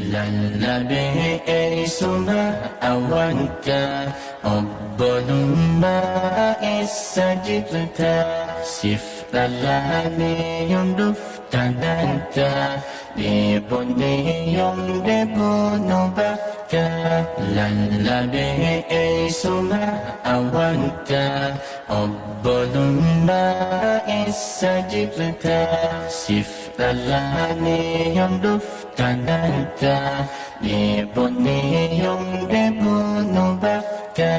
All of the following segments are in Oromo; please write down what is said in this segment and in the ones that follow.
Lallabee eessuma awwanta obbolummaa eessa jirta siif dhalaanee yoom dhufta danta dheebonnee yoom dheebuu nu baafta. Lallabee eessuma awwanta obbolummaa eessa jirta siif dhalaanee yoom dhufta danta dheebonnee yoom dheebuu nu baafta.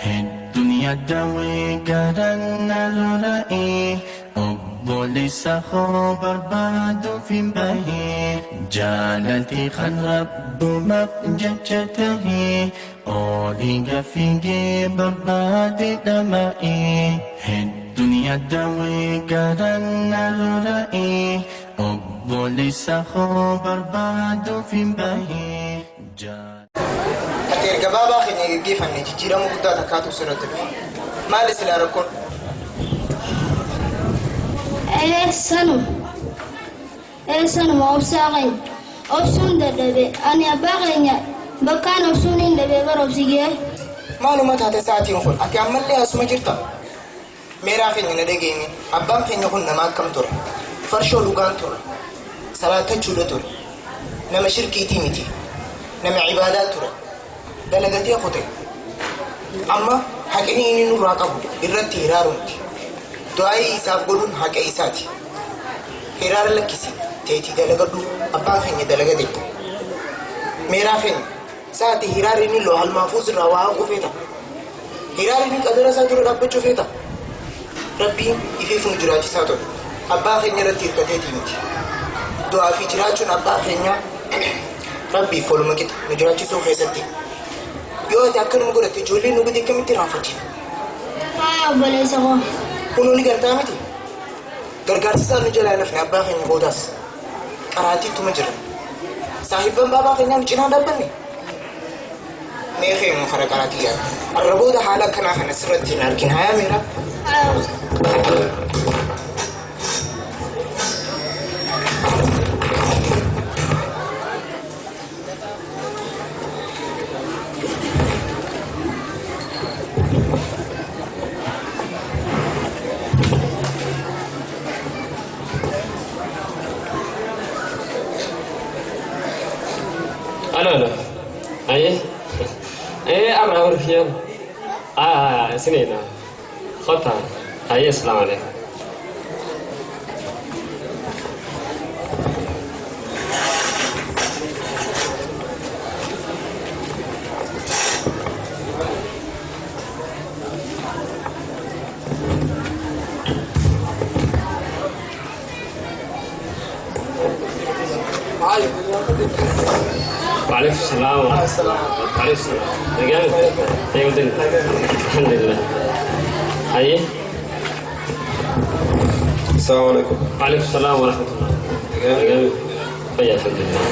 Hedduun yaadawee garaan na lola'ee obboleessa koo barbaaduuf hin bahee jaalalti kan rabbumaaf jecha tahee olii gafiigee barbaade dhama'ee. Hedduun yaadawee garaan na lola'ee obboleessa koo barbaaduuf hin bahee. Ati erga baabaa keenya geggeeffanne jijjiirama guddaa takkaatu sirratti dhufe. Maali silaa rakkoon? Eessanuma. Eessanuma obsaa keenya. Obsuun dadhabe. Ani abbaa keenya bakkaan obsuun hin dhabe bara obsigee. Maaluma taate sa'aatiin kun ati ammallee asuma jirta? Meeraa keenya na dhageenye abbaan keenya kun nama akkam ture? Farshoo dhugaan ture. Salaatachuudha ture. Nama shirkiitii miti. Nama ibaadaa ture. Dalagatee kute. Amma haqni inni nurraa qabu irratti hiraarumti. Du'aayii isaaf godhuun haqa isaati. Hiraara lakkisi teetii dalagadhu abbaan keenya dalagate. Meeraa keenya sa'aati hiraarri inni loohal maafuuz irraa waa haquu feeta. Hiraarri inni qadara isaa dura dhaabbachuu feeta. Rabbiin ifiif nu jiraachisaa ture. Abbaa keenya irratti hirkateetii miti. Du'aa fi jiraachuun abbaa keenyaa Rabbiif waluma qixa nu jiraachisuu keessatti. Yoo ati akkanuma godhatte ijoolleen nu gadi akkamitti irraanfachiifna? Haa obboleessa koo. Kunuu ni gartaa miti. Gargaarsi isaa nu jalaa hin hafne abbaa keenya boodaas. Qaraatiittuma jira. Saahibban baabaa keenyaa nu cinaa dhaabbanne. Mee keemu kara qaraatii yaada. Arra booda haala akkanaa kana sirratti hin argin. Hayaa meeraa? Haa. Alo, alo. Aye. Arra warfiyan. Ah, sinina. Khota. Aye, assalamu alaikum. وعليكم السلام ورحمة الله. وعليكم السلام. رجال. ايوه الدنيا. الحمد لله. ايه. السلام عليكم. وعليكم السلام ورحمة الله. رجال. طيب الحمد لله.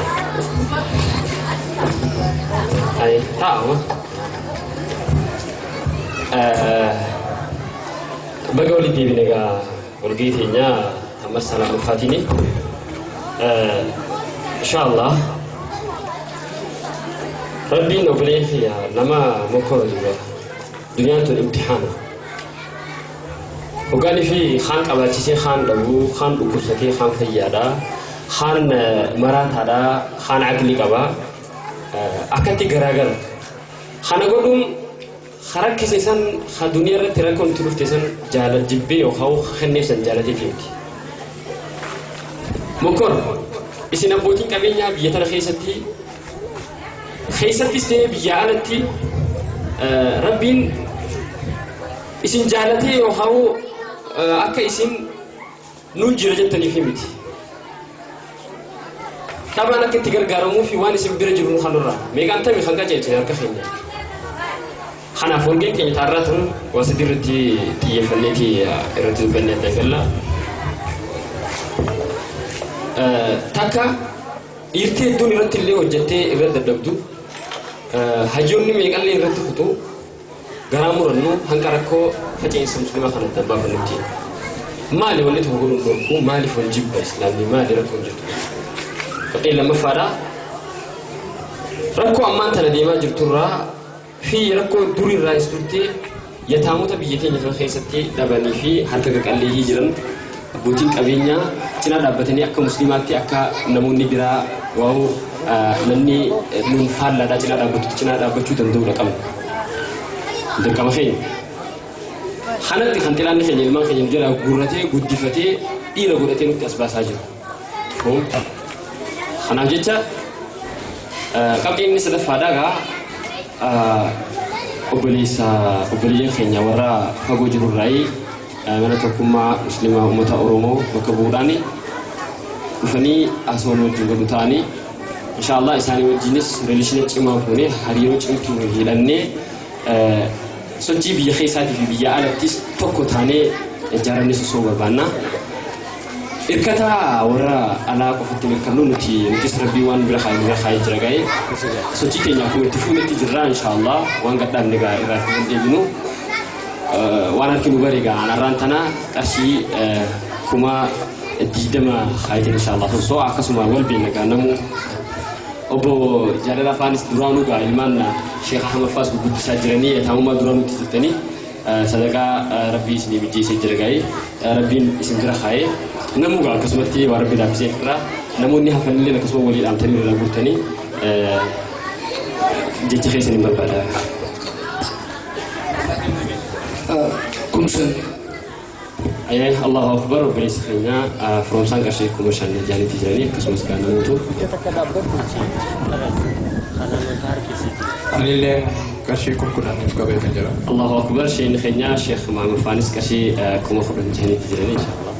ايه تعال. Baga walitti deebine egaa walgahii teenya ammas salaamaffaatiini. Insha Allah Rabbiin obboleen kiyya nama mokkora duuba duniyaan tun imtixaana. Hoggaanii fi kaan qabaachisee kaan dhabuu, kaan dhukkubsatee kaan fayyaadha, kaan maraataadha, kaan aqlii qaba. Akkatti garaagara. Kana godhuun rakkise san ha duniyaa irratti rakkoon itti dhufte san jaalal jibbee yookaan kenneef san jaalateef miti. Mokkor isin abbootiin qabeenyaa biyya tana keessatti keessattis ta'ee biyya alatti Rabbiin isin jaalatee yookaan akka isin nuun jira jettaniif miti. Dhabaan akka itti gargaaramuu fi waan isin bira jiru kanarraa meeqaan tami kan qajeelchine harka keenya. Kanaaf walgahii keenya taarraa tun waan sadii irratti xiyyeeffanneeti irratti dubbannee adda galla. Takka dhiirtii hedduun irratti illee hojjettee irratti dadhabdu hayyoonni meeqallee irratti kutu garaa murannu hanqa rakkoo faca'insa musliimaa kana adda baafannutti. Maali wanni tokko godhuun dhorkuu maaliif wal jibba islaamni maali rakkoon jirtu? Qabxiin lammaffaadha. Rakkoo ammaan tana deemaa jirturraa fi rakkoo durirraa is turte yataamota biyya keenya kana keessatti dhabanii fi harka qaqalleeyyii jiran abbootiin qabeenyaa cinaa dhaabbatanii akka musliimaatti akka namoonni biraa waa'u namni nuun faallaadhaa cinaa dhaabbatutti cinaa dhaabbachuu danda'uudha qabna. Dirqama keenya. Kanatti kan xilaanni keenya ilmaan keenya nu jalaa guurratee guddifatee dhiira godhatee nutti as baasaa jiru. Kanaaf jecha qabxiin inni sadaffaadhaa gaa obboleessa obboleeyyan keenya warra fagoo jirurraayi mana tokkummaa musliimaa uummata Oromoo bakka bu'uudhaan dhufanii haasawaa wajjin godhu ta'anii inshaallah isaanii wajjinis relation cimaa fuunee hariiroo cimtuu hidhannee sochii biyya keessaatii fi biyya alattis tokko taanee ijaaramne sosoo barbaanna. Hirkataa warra alaa qofatti mirkannu nuti nutis rabbii waan bira kaa'e bira kaa'ee jira ga'ee sochii keenya akkuma itti fuunetti jirra inshaallah waan gadhaabne gaa irraa hin deebinu waan harki nu bare gaa har'aan tana qarshii 20,000 kaayitiin inshaallah sosoo akkasuma wal beekna gaa namu obbo Jaalala Faanis duraanuu gaa ilmaan Sheekh Ahmad Faas gurguddisaa jiranii yataamummaa duraanuutti jirtanii sadaqaa rabbii isinii mijjeessee jira ga'ee rabbiin isin bira kaa'ee namuu gaa akkasumatti waan rabbi laaffisee irraa namoonni hafanillee akkasuma walii dhaamtanii irraa guurtanii jecha keessan hin barbaada. 5,000. Ayyaa Allahu Akbar obboleessa keenya firoomsaan qarshii 5,000 jaanitti jiranii akkasumas gaa namootu. Anillee qarshii 10,000 qabee kan jira. Allahu Akbar sheekni keenya Sheekh Mahamud Faanis qarshii 10,000 jaanitti jiranii inshaallah.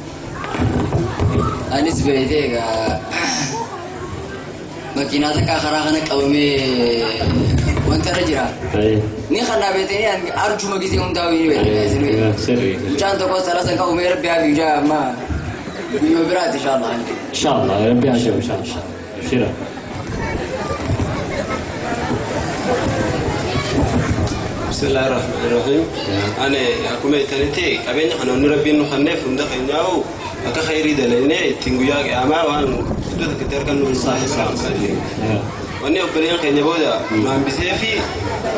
Anis beetee egaa makiinaa takka karaa kana qabamee wanta irra jira. Ni kannaa beetee arjuma gisee hundaa'u ni beetee. Sirrii. Mucaan tokko salasa qabu mee rabbi haa fiijaa amma guyyuma biraati inshaallah. Inshaallah rabbi haa sheeku inshaallah. Shira. Bismillahirrahmanirrahim. Ani akkuma jettanitti qabeenya kana hundi rabbiin nu kenneef hunda keenyaa'u akka khayrii dalagnee ittiin guyyaa qiyaamaa waan iddoo tokkotti argannu Wanni obboleen keenya booda nu hambisee fi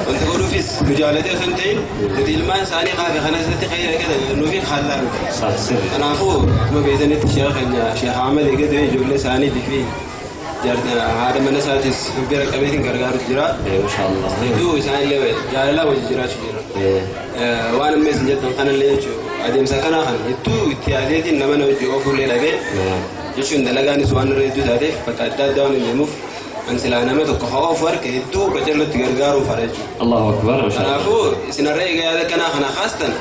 wanta godhuufis nu jaalatee osoo hin ta'in nuti ilmaan isaanii kaafe kana irratti khayrii akka dalagannuu fi haallaa miti. Kanaafuu akkuma beektanitti sheekha keenya Sheekh Ahmad eegatee ijoollee isaaniitii fi haadha mana isaatis bira qabeetiin gargaarutu jira. Hedduu isaanillee jaalala wajji jiraachuu jira. Waan amma isin jettan kanallee jechuudha adeemsa kanaa kan hedduu itti yaadeetiin nama na wajji oofuullee dhabee jechuun dalagaanis waan irra hedduu taateef bakka adda addaa waan hin deemuuf an silaa nama tokko haa oofu harka hedduu qacarratti gargaaruun fara jechuudha. Allahu Akbar. Kanaafuu isin har'a egaa yaada kanaa kana kaastan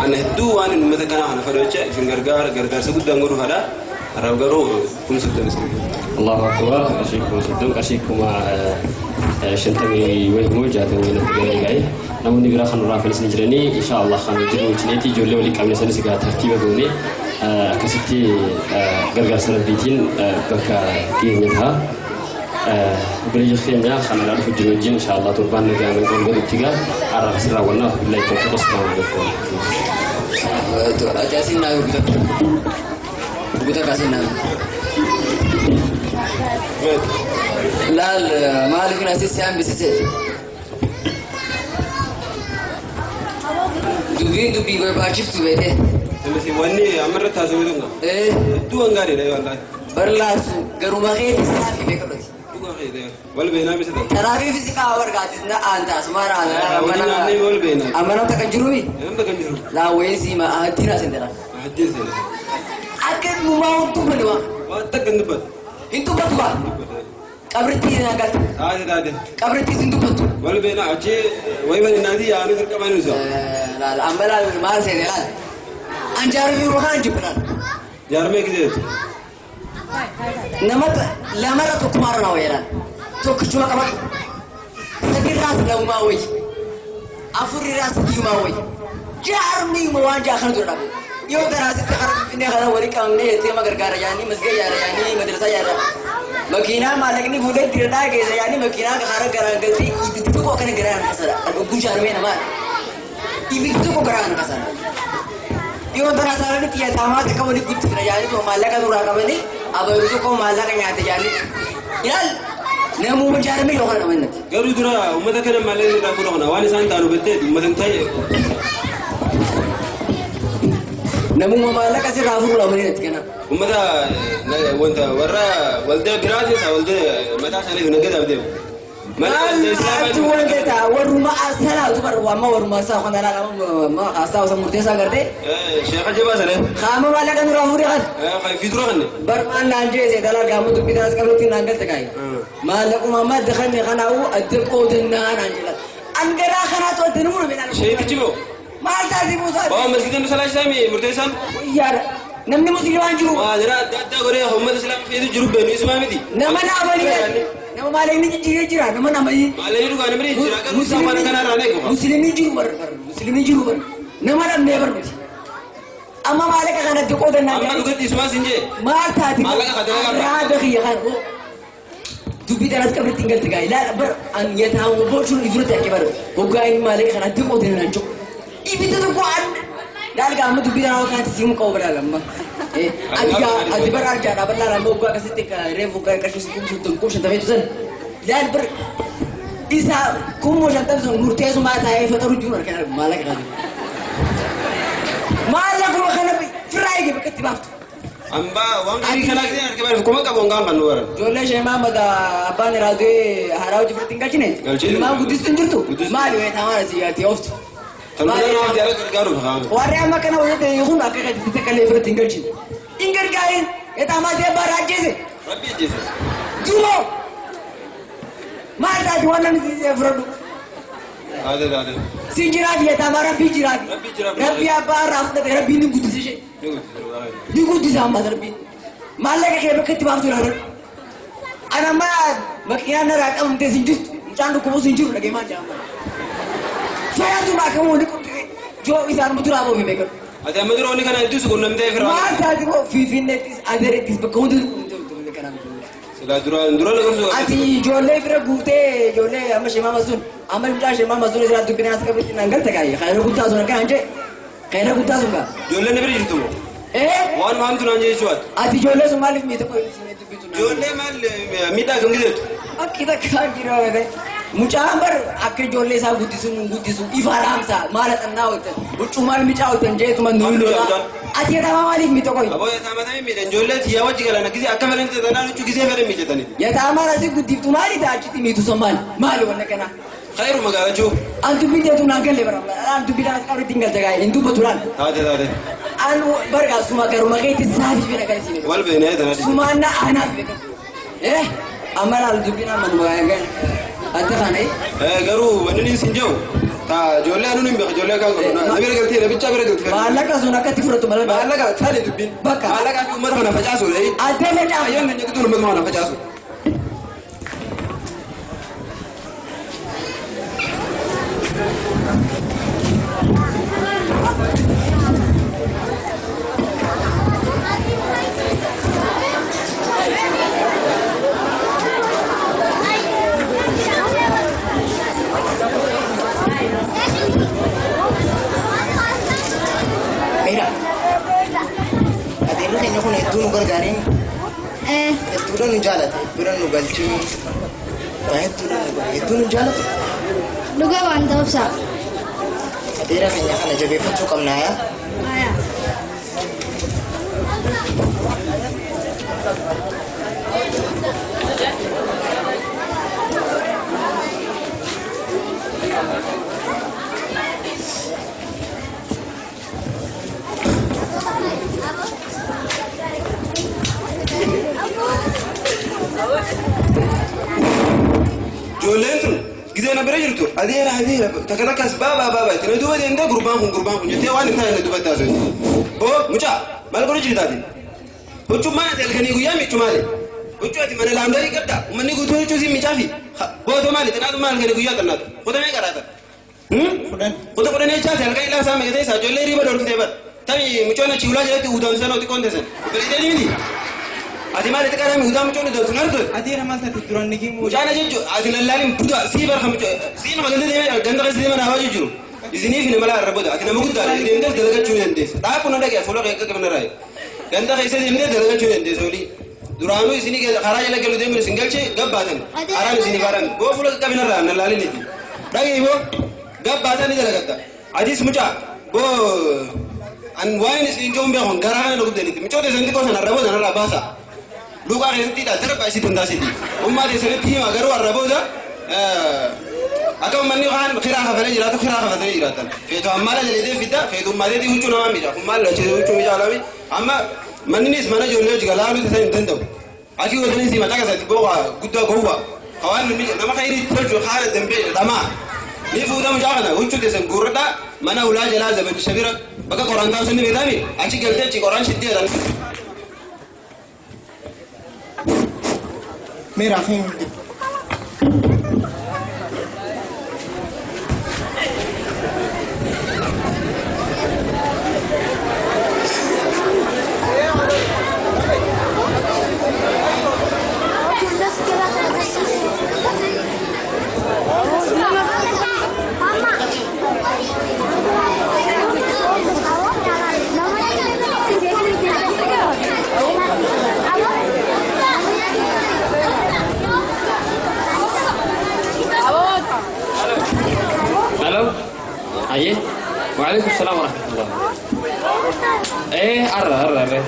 an hedduu waan uummata kanaa kana fadhu jecha isin gargaarsa guddaan godhu fadha. Har'aaf garuu 30,000 isin. Allahu Akbar qarshii 30,000 qarshii 50 wayii immoo 60 natti galee ga'e namoonni biraa kan nurraa hafanis ni jiranii inshaallah kan jiru wajjineeti ijoollee walii qabne sanis egaa tartiiba goone akkasitti gargaarsa rabbiitiin bakka geenya ta'a. Obboleeyyi keenya kan alaa dhufu jiru wajjin inshaallah torbaan nagaa nan ol godhutti gaa har'a asirraa raawwannaa billahi tawfiiq assalaamu alaikum. Ati asiin naa gurguta. Gurguta kaasiin naa. Laal maaliif asis si hambisise? Dubbiin dubbii barbaachiftu beekee. Wanni amma irratti haasawuu tunga. Hedduu waan gaariidha wallaahi. Barlaasu garuma keetti saafi beekadhati. Wal beenaa bisa ta'e. Kanaafii fizikaa bargaatis na aantaas maal aanaa. Waliin naannoo wal beenaa. Amma namta kan jiruumi. Namta kan jiru. Laa wayii siima ahaddiin asin dara. Ahaddiin seena. Akka numaa hin dubbanne waa. Waan takka hin dubbatu. Hin dubbatu waa. Qabritti hin agartu. Taate taate. Qabritti hin dubbattu. Wal beenaa achi wayii waliin naati yaa'anii dirqamaa nuusa. Laal amma laal maal seene laal. An jaarmee yeroo kana jibba laal. Jaarmee gizeetu. Nama lamarra tokkumaarra naa wayya laal. Tokkichuma qabadhu. Sadirraas lamumaa wayya. Afurrirraas sadiimaa wayya. Jaarmee waan jaa kana dura dhabe. Yoo garaasitti kara finfinnee kana walii qabamnee jettee ma gargaara yaanii masgee yaara yaanii madrasaa yaara. Makiinaa maallaqni fuudhee diradhaa keessa yaanii makiinaa kara garaan galtee ibiddi tokko akkana garaan kasara. Dhugguu jaarmee namaa. Ibiddi tokko garaan kasara. Yoo tanaa saaranii xiyyataamaa takka walii guddifna yaanii too maallaqa duraa qabanii abaluu tokko maallaqa nyaate yaanii. Ilaal Namuma jaarame yookaan nama innati. Garuu dura uummata kana malee irraa fuudha kana waan isaan taanu bettee uummata hin ta'e. Namuma maallaqa sirraa fuudhu nama innati kana. Uummata wanta warra waldaa biraa keessa waldaa mataa isaaniif nagadaaf deemu. Maaltu wanta ta'a warruma asalaatu bara amma warruma asaa kan alaa amma haasaa osoo murteessaa gartee. Sheekha jabaa sana. Qaama maallaqa nurraa fuudhe kan. Fi dura kanne. Bar maal naan jeese dhala gaamu dubbii taas qabnutti naan galte kaayi. Maallaquma amma adda kanne kanaa'u adda qoodannaa naan jedha. An garaa kanaatu adda nu murame naan. Sheekichi moo. Maal taati Muusaa? Baa masgiida nu salaachisami murteessaan. Wayyaadha. Namni musliimaan jiru. Waa jira adda addaa godhee uummata islaamaa feetu jiru beenu isumaa miti. Nama naamanii nama maallaqni jijjiiree jira nama naamanii. Maallaqni dhugaa namni jira garuu isaan waan kana irraa eegu. Musliimni jiru bar bar musliimni jiru bar nama dhabnee bar miti. Amma maallaqa kanatti qoodannaa. Amma dhugatti isumaa sin jee. Maal taati? Maallaqa kana qaba. Raada kiyya kan dubbii tanas qabritti hin galte gaa'e laala bar an yataa bochuun ifirratti akka bar hoggaa inni maallaqa kanatti qoodannaa jiru. Ibidda tokko an laala amma dubbii tanaa kanatti simu qabu balaala amma. Ati bar arjaadha bal'aa amma hoggaa akkasitti reefu hoggaa qarshii kumshan shantamee tusan laal bar isa kummoo shantam sun murteessumaa taa'ee faxaru jiru harkaan maallaqa kana. Maallaquma kana firraa eege bakka itti baaftu. Ambaa waan gaarii kanaa gisee harka baay'ee kuma qabu hangaan kan nu baran. Ijoollee ishee Mahammad abbaan irraa haaraa hojii fudhatti hin galchine. Ilmaan guddistu hin jirtu. Maali wayii taamaan asii ati ooftu. Kan nama jaala gargaaruuf haa. Warri amma kana hojjete kun akka gadi takka illee fudhatti hin galchine. Hin gargaarin yetaamaa ta'e abbaa irraa ajjeese. Rabbi ajjeese. Duroo maal taati waan namni siisee fudhadhu. Taate taate. Siin jiraati yetaamaa rabbii jiraati. Rabbii abbaa irraa fudhate rabbiin ni guddise ishee. Ni guddisa ammas rabbiin. Maallaqa kee bakka itti baaftu ilaalu. Ana amma makiinaan narraa qabamtee sin jirtu. Mucaan dhukkubus hin jiru dhagee maal jedhama. Fayyaduma akka wali qophi'e joo isaan muduraa boofi beekamu. Ati amma dura wanni kana hedduu si qunnamtee firraa. Maal taati moo Finfinneettis Adereettis bakka hundi qunnamtee kanaan. Silaa dura dura na gorsu. Ati ijoollee fira guutee ijoollee amma shemaa sun amma mucaa shemaa sun isaan dubbina as qabetti naan galte kaayee khayra guddaa sun akka hanje khayra guddaa sun kaa. Ijoolleen na bira jirtu moo? Waan maamtu naan jechuudha. Ati ijoollee sun maaliif miidha qofa dubbitu naan? Ijoollee maal miidhaa kan gizeetu? Akki takka jira galee. Mucaan bar akka ijoollee isaa guddisu nun guddisu ifaa dhaamsa maala xannaa hojjetan huccuu maal micaa hojjetan jeetuma nuyi lola. Ati yataamaa maaliif miidha qofa? Aboo yataamaa ta'ee miidha ijoollee tiyyaa wajji galan gisee akka fedhan xanaan huccuu gisee fedhan miidhatani. Yataamaan asii guddiftu maali ta'a achitti miitu sun maali? Maali wanna kana? Khayru magaalachuu. An dubbiin teetu naan galle bara. An dubbiin as qabritti hin galte gaa'e hin dubbatu laal. Taate taate. An bargaa suma garuma keetti saafi fedha kan isin. Wal beeknee tana. Sumaan na anaaf beekan. Amma laal dubbiin amma nu gaa'e adda kana. Garuu wanni inni sin jiru ta ijoollee anuun hin beeku ijoollee kan godhu na bira galtee na bichaa bira galtee. Maallaqa sun akkatti fudhatu malee. Maallaqa taate dubbiin. Bakka. Maallaqa fi uummata kana facaasuudha. Addee facaasu. Ayyaan kan jedhutu uummata kana facaasu. Mira, adeerri keenya kun hedduu nu gargaareen hedduudha nu jaalate hedduudha nu galchee waa hedduudha nu godhe hedduu nu jaalate. Dhugaa waan ta'uuf. Adeera keenya kana jabeeffachuu qabna yaa. Ijoolleen tun gisee na bira jirtu adeera adeera takka takkas baabaa baabaa itti na duuba deemtee gurbaan kun gurbaan kun jettee waan hin taane na duubatti haasofti. Boo mucaa maal godhu jirtaati? Huccuu maal ati halkanii guyyaa miiccu maali? Huccuu ati mana laamdarii qabda uummanni guutuu huccuu siin miicaafi bootoo maali xinaatu maal halkanii guyyaa xinaatu qotamee qaraata. Kuta kudhan jechaati halkan ilaa isaa meeqa ta'e ijoollee riiba dhorkitee bara. Tami mucoon achi ulaa jalatti uudamsan oo xiqqoon teessan. Obboleettii miti. Ati maal itti qarame udaa mucoon uudamsu nartu. Adeera maal taate duraan ni gimu. Mucaan jechuun ati lallaalin buda sii barka mucoo sii nama ganda deemee ganda keessa deeman haawaa jiru. Isiniif nama laa arrabota ati nama guddaa deemtee dalagachuu ni dandeessa. Dhaabu na dhagee fuula kee qaqqabna raayi. Ganda keessa deemtee dalagachuu ni dandeessa olii. Duraanuu isinii karaa jala galu deemuun isin galche gabbaatan. Karaan isinii baran. Boo fuula qaqqabinarraa na laaliniti. Dhagee boo gabbaatan ni dalagatta. Atis mucaa boo an waan isin joon beekon garaa kana dhugdanitti. Micoota isin xiqqoo sana arraboo sanarraa baasa. Luuqaa keessatti dha darba isii dandaasiti. Ummaa teessanitti hima garuu arrabooda akka uummanni waan kiraa kafalee jiraatu kiraa kafatanii jiraatan. Feetu ammaala jalee fidda feetu ummaateetii huccuu namaa miidha. Ummaan lachee huccuu miidha alami. Amma manninis mana ijoollee hojii galaaluu tasaa hin danda'u. Akii wajjin si mataa keessatti gowwaa guddaa gowwaa. Hawaan nama khayrii tolchu haala dambee dhamaa. Ni fuuta mucaa kana huccuu teessan guurradhaa mana ulaa jalaa zaman shabira bakka qoraan taa'u sinni beekami achi galtee achi qoraan shittee jedhan. Meeraa keenya. الو ايه وعليكم السلام ورحمه الله ايه اره اره اره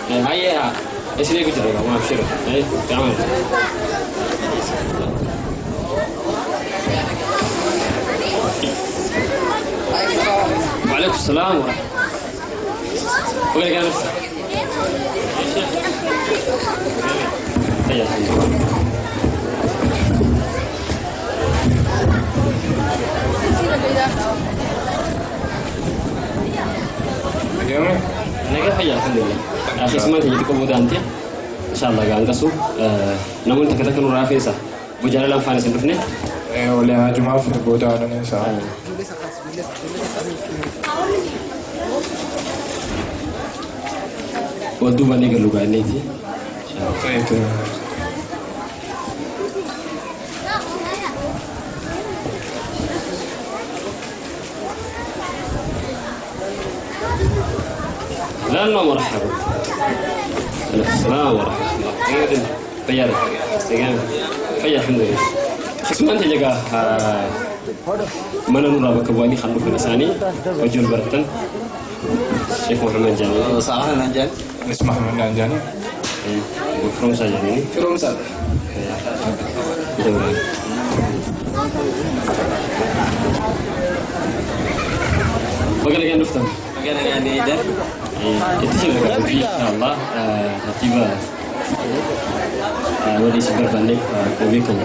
هيا ايش اللي قلت لك ما ابشر ايه تعال وعليكم السلام ورحمه الله وين كان هيا الحمد لله Nagaa fayyaa alhamdulillah. Keessumaa ta'e xiqqoo booda ante inshallah gaan qasu namoonni takka takka nurraa feesa bojaala lamfaan isin dhufne. Walii hajumaaf booda aduun isaa. Wal duubaan eegallu gaa'elleeti. لا مرحبا. السلام ورحمة الله. فيا فيا الحمد لله. خصم أنت جا من نور أبو كواني خلوك لساني وجل برتن الشيخ محمد جاني. صراحة نانجاني. اسمه محمد نانجاني. وفرومسا جاني. فرومسا. بقى لك نفتح. بقى يعني ده. اتجه إن شاء الله ترتيبا ولي سبر بانك وبيكم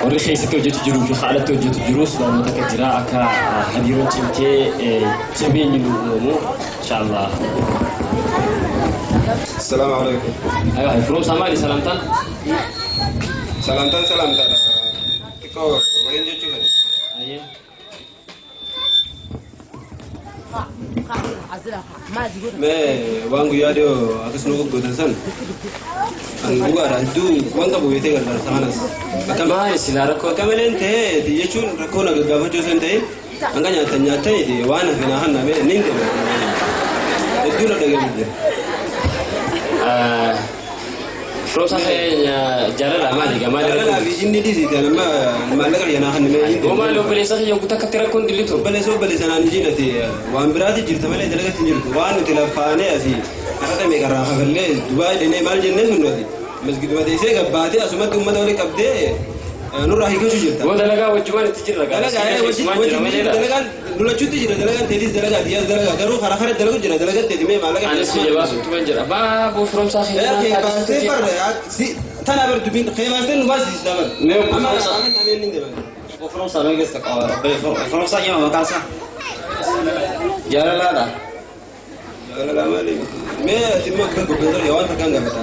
warri keessatti hojjetu jiruu fi haalatti hojjetu jirus barnoota akka jira akka hariiroon cimtee jabeenyi nu uumamu inshallah. السلام عليكم. أيوة فروم مالي سلامتان. سلامتان سلامتان. تكو وين جيتو فدي؟ أيوه. Mee waan guyyaa dhiyoo akkasuma goggootan san an dhugaadha hedduu waan qabu beetee gargaarsa kanas. Maali silaa rakkoo akka malee ta'ee jechuun rakkoo na gaggaafachuu osoo hin ta'in hanga nyaatan nyaatanii waan hafe naa kanname ni deema. Hedduu na dhagahu jira. Firoomsa jaalala maali gamaa Jaalala fi inni dhiisite amma maallaqa biyya naa kanname ni deema. Maali obboleessa kiyya guutaa akkatti rakkoon dillitu. Obboleessa obboleessa naan jiinati waan biraati jirta malee dalagatti hin jirtu waan nuti lafaanee asii har'a meeqarraa kafallee Dubaay dhennee maal jennee sun nuti masgiduma teessee gabbaatee asumatti uummata waliin qabdee nurraa hiikachuu jirta. Boo dalagaa wajjumaan itti jirra gaa. Dalagaa wajjin dalagaan lulachuutti jira dalagaan teetis dalagaa diyyaas dalagaa garuu karaa karaa dalagu jira dalagaa teeti mee maallaqa. Anis biyya baasutti waan jira baa boo firoomsaa Kee baastee barra tana bar dubbiin kee baastee nu baasisi dabar. Mee Amma amma nameen ni deeman. Firoomsaa nama keessa qaba. Firoomsaa jedhama maqaan isaa. Jaalalaadha. Jaalalaa maali? Mee ati immoo akka gobbeessa waan takkaan gaafata.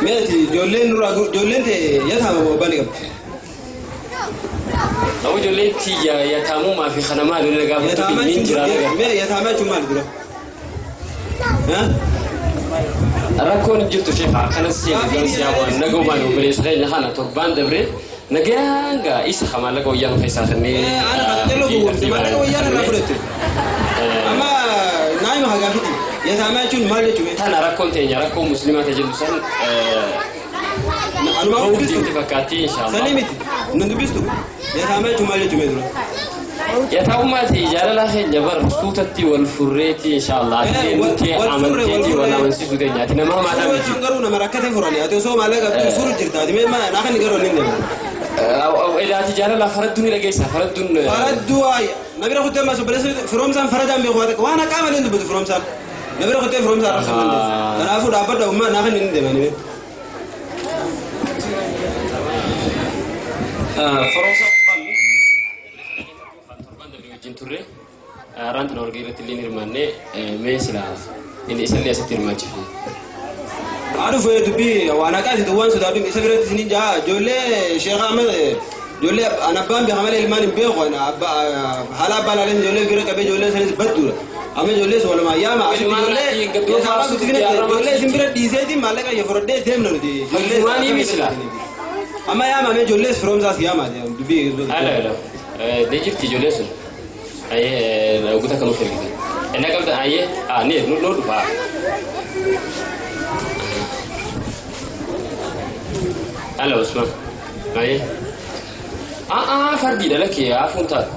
Mee ati ijoolleen nurraa ijoolleen ta'e yataama abbaan ni qabdi. Abu ijoolleen tiyya yataamumaa fi kana maali na gaafatu hin jira. Mee yataamaa jechuun maali dura? Rakkoon jirtu sheekha akkanas seenu waan nagaumaan obboleessa keenya kana torbaan dabre nagaan gaa isa maallaqa wayyaa nu keessaa kennee. Ana kana jallo gowwoomse maallaqa wayyaa irraa fudhatte. Amma naayima hagaafiti. Yataamaa jechuun maal jechuudha? Tana rakkoon teenya rakkoo musliimaa tajaajiltu san Anumaa bahuuf dubbistu. deemte fakkaatti inshaallah. Sanii miti. Nan dubbistu. Yataamaa jechuun maal jechuudha dura? Yataa'ummaati jaalala keenya bar suutatti wal furreeti inshaallah. Ati nuti amanteeti wal amansiisuu teenya. Ati nama hamaadhaa Furuu miti. jechuun garuu nama rakkate furani. Ati osoo maallaqa qabdu furu jirta. Ati mee naa kan garuu hin deemu. Ati jaalala faradduu ni dhageessa. Faradduun. Faradduu waaya. Na bira kuttee maas obboleessa firoomsaan faradaan beeku waan takka waan haqaa malee hin dubbatu firoomsaan. Na bira kuttee firoomsaan arrabsuu hin dandeessu. Kanaafuu dhaabbadha ummaa naa kan hin deemani. Firoomsa Torban dabre wajjin turre haaraan tana wargee irratti illee hirmaannee mee silaa inni isallee asitti hirmaachifne. Haadhu fee dubbii waan haqaa isitu waan sodaadhu isa biratti isinin jaa ijoollee Sheekh Ahmed ijoollee an abbaan beeka malee ilmaan hin beeku haala abbaa laaleen ijoollee bira qabee ijoollee sanis badduudha. Amma ijoollee walumaa yaama asitti ijoollee yataamaa guddifne ijoollee isin bira dhiiseetiin maallaqa kiyya fudhadhee deemna nuti ijoollee. Maanii misila? Amma yaama mee ijoollee firoomsaas yaama dubbii. Haala haala. Ni jirti ijoollee sun. Ayyee guutaa kan nuuf ergite. Inni qabda ayyee ni nu dhufa. Haala Usman. Ayyee. Fardiidha lakkee hafuun taatu.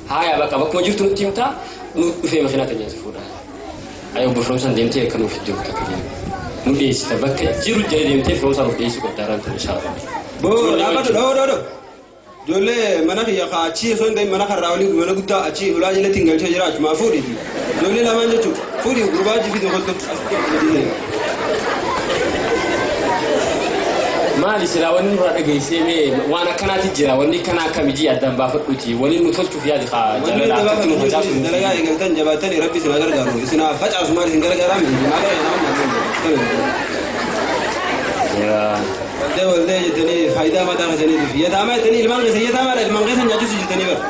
Haaya bakka bakkuma jirtu nutti himtaa nu dhufee makiinaa teenya si fuudha. Ayyee obbo Firoomsaan deemtee akka nuuf iddoo takka deemu. Nu dhiyeessita bakka jiru jala deemtee Firoomsaan nuuf dhiyeessuu qabda haaraan tun inshaallah. Boo dhaabbadhu dhoo dhoo dhoo. Ijoollee mana kiyya kaa achii osoo hin ta'in mana karraa olii mana guddaa achii ulaa jalatti hin galchee jira achumaa fuudhiiti. Ijoollee lamaan jechuudha. Fuudhii gurbaa achi fidi kottu. Maali silaa wanni nurraa dhageessee mee waan akkanaati jira wanni kana akkami jii addaan baafadhuuti waliin nu tolchuuf yaadi kaa Wanni jaalala akkatti nu facaasu nu dalagaa eegaltan jabaatanii rabbi isin haa gargaaru. Isin haa facaasu maal isin gargaaraa miti. Maal Waldee waldee jettanii faayidaa mataa keessaniitiif. Yataamaa jettanii ilmaan keessa yataamaadha ilmaan keessa nyaachisu jettanii bara.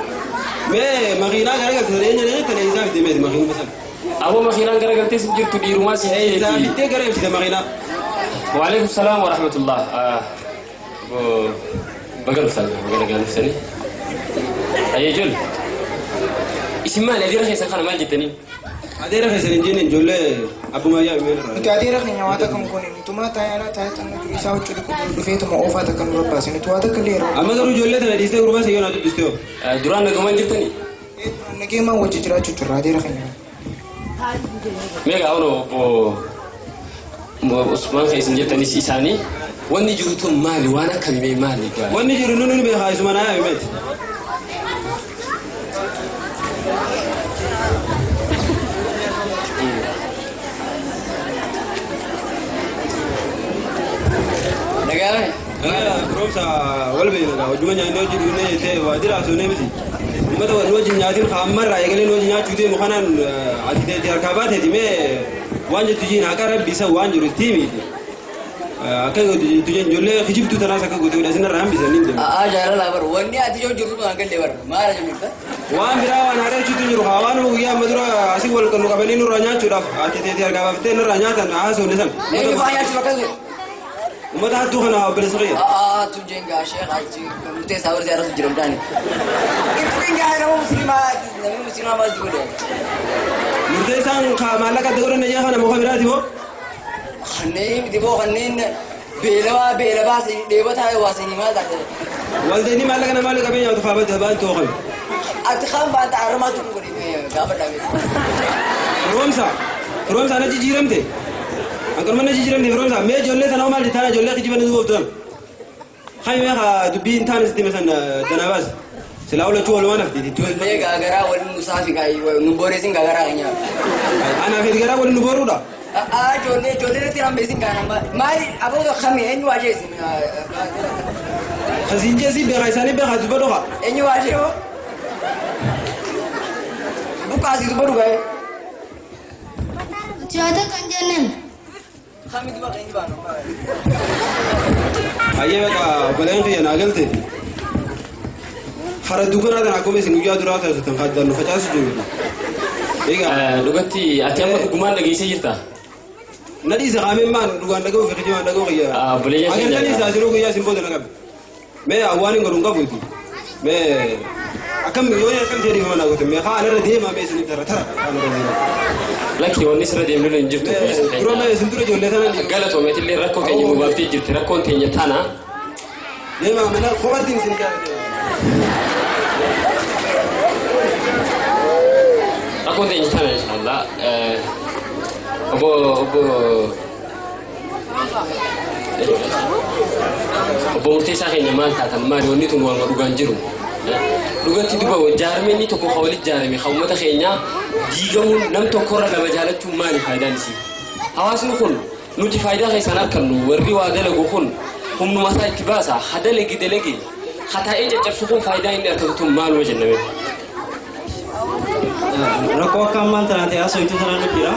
Mee makiinaa garagaltanii eenyu jettanii isaa fidee meeti makiinuma sana. Aboo makiinaan garagaltee sin jirtu dhiirumaa si Isaa fiddee gara ibsite makiinaa. وعليكم السلام ورحمة الله. بقى نفتن بقى نفتني. أي جل. اسم مال أدير خيسان خانا مال جتني. Adeera keessan hin jenne ijoollee abbuma yaa himee irraa. Nuti adeera keenya waa takka hin goone nutumaa taa'ee taa'ee nu isaa huccuu dhiqu dhufeetuma oofaa takka nu babbaase nuti waa takka illee yeroo. Amma garuu ijoollee tana dhiistee gurbaa siyyoo naa dubbistee hoo. Duraan nagamaan jirtanii? Nageemaan wajji jiraachuu jirra adeera keenya. Meeqa hono obbo Usmaan kan isin jettanis isaanii wanni jiru tun maali waan akkamii maali gaa? Wanni jiru nuni nu beekaa isuma naa himeeti. Nagaa Firoomsa wal beekna hojuma nyaannee hojii dhugnee jettee waa jiraatu miti. Uummata nu wajjin nyaatiin haammarraa eegalee nu wajjin nyaachuu deemu kanaan ati teetti harkaa baateeti mee waan jettu jiin haqa rabbi isa waan jiru itti himiiti. Akka jettu jeen ijoollee kijibtuu tanaas akka goote godha isinirraa hambisan hin deemu. Jaalala bar wanni ati yoo jirtu kan galle bar maal jirtu? Waan biraa waan haaraa jechuutu jiru haa waan guyyaa amma dura asii wal nu qabanii nurraa nyaachuudhaaf ati teetti harkaa baaftee nurraa nyaatan haasofne san. Eenyu faa nyaachuu bakka ture? Uummata hattuu kana obboleessa kiyya. Tu jenga sheekh achi murtee isaa warri arrasu jira mudaan. Ittiin gaa nama musliimaa namni musliimaa maal jiru? Murtee isaan maallaqa adda godhanne jee kana muka biraati moo? Kanneen miti boo kanneen beelawaa beelabaa dheebotaa waasanii maal taate? Waldeenii maallaqa namaa illee qabeenya nyaatu faabatti ba'an ta'uu qabu. Ati kan baanta armaatu kun godhi gaafa dhabe. Firoomsa firoomsa na jijjiiramte. Akkanuma na jijjiiramte firoomsa mee ijoollee sana maal jettaan ijoollee kijiban duuba ofturan. Kan mee haa dubbii hin taane sitti mesan danaa baas. Silaa oolachuu walumaan hafti. Ijoollee gaagaraa waliin nusaafi nu booreesin gaagaraa kan nyaatu. Anaaf garaa waliin nu booruudha. Ijoollee ijoollee irratti rambeesin gaana maali aboota kami eenyu waajee isin? Kasiin jeesii beekaa isaanii beekaa dubba dhoka. Eenyu waajee hoo? Buqqaasii dubba dhugaa. Nuti waa takka hin jenneen. Kami dubba kan inni baanu. Ayyee beekaa obboleen kiyya naa galte. Faradduu kanaa tan akkuma isin guyyaa duraa taasisan kan nu facaasu jiru. Egaa. Dhugatti ati amma dhugumaan dhageessee jirta? Na dhiise qaameen maan dhugaan dhaga'uu fi kijimaan dhaga'uu kiyya. Obboleeyyan keenya. Agartanii isaa isinuu guyyaa isin booda na qabe. Mee awwaan hin godhu hin qabuuti. Mee Akkam yoo akkam ta'e dhiifama naa goote meeqaa anarra deemaa mee isiniif tara tara anarra deemaa. Lakki wanni sirra deemnu hin jirtu. Dura mee isin dura ijoollee tana Galatoomeetillee rakkoo keenya nu baaftee jirti rakkoon teenya tana. Deemaa mana kophaatti isin jaalladha. Rakkoon teenya tana inshallah. Obbo Obbo Murteessaa keenya maal taatan maali wanni tun waanuma dhugaan jiru. Dhugatti duba jaarmeenni tokko ka walitti jaarame ka uummata keenyaa diigamuun nam tokkorra lama jaalachuun maali faayidaan isii? Hawaasni kun nuti faayidaa keessaan argannu warri waa dalagu kun humnuma isaa itti baasa ha dalagi dalagi ha taa'ee caccabsu kun faayidaa inni argatu tun maaluma jenname. Rakkoo akka ammaan tanaa ta'e haasoftuu tanaan jira.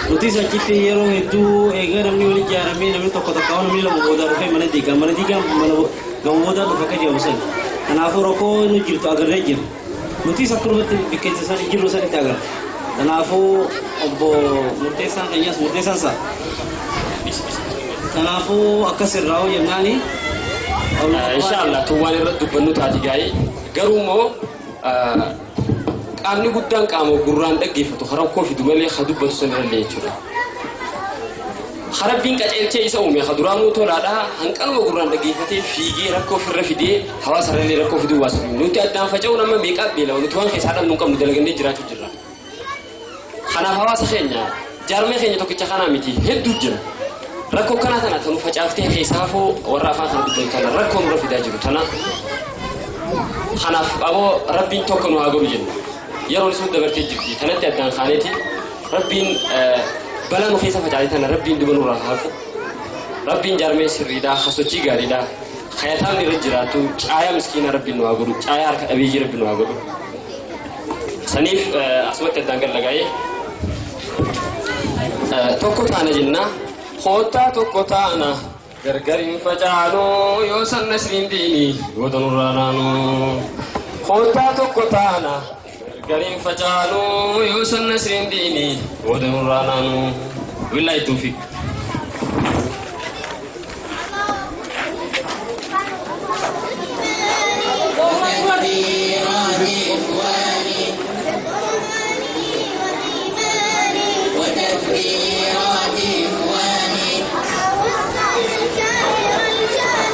Nutis achitti yeroo hedduu egaa namni walitti ijaaramee namni tokko tokko namni lama boodaa dhufee mana diigaa mana diigaa mana gama boodaa dhufa akka jedhamu san. Kanaafuu rakkoo nu jirtu agarree jira. Nutis akkanumatti bikkeessa san jirru sanitti agarra. Kanaafuu obbo Murteessaan keenyas Murteessaan isaa. Kanaafuu akkas irraa hoo jennaani. Inshallah tun waan irratti dubbannu taati gaa'ee garuu immoo qaamni guddaan qaama gurraan dhaggeeffatu rakkoo fidu malee ha dubbatu san irrallee jechuudha. Harabbiin qaceelchee isa uume ha duraanuu tolaadhaa hanqaluma gurraan dhaggeeffatee fiigee rakkoo ofirra fidee hawaasa irrallee rakkoo fiduu waasu. Nuti addaan faca'uu nama meeqaa beela nuti waan keessaa dhabnu hin qabnu dalagannee jiraachuu jirra. Kanaaf hawaasa keenya jaarmee keenya tokkicha kanaa miti hedduu jira. Rakkoo kanaa tana tanu facaaftee keessaafuu warra afaan kana dubbatu tana rakkoo nurra fidaa jiru tana. Kanaaf aboo rabbiin tokko nu haa godhu jenna. Yeroon sun dabartee jirti kanatti addaan kaaneeti rabbiin balaa nu keessa facaate tana rabbiin duba nurraa haqu. Rabbiin jaarmee sirriidhaa hasochii gaariidhaa hayataan irra jiraatu caayaa miskiinaa rabbiin nu haa godhu caayaa harka dhabeeyyii rabbiin nu haa godhu. Saniif asumatti addaan gallagaa'ee tokko taana jenna koottaa tokko taana gargar hin facaanuu yoo san nasriin diini goota nurraa naanuu koottaa tokko taana gargar hin facaanuu yoo san nasriin diini goota nurraa naanuu. Billaahi tawfiiq.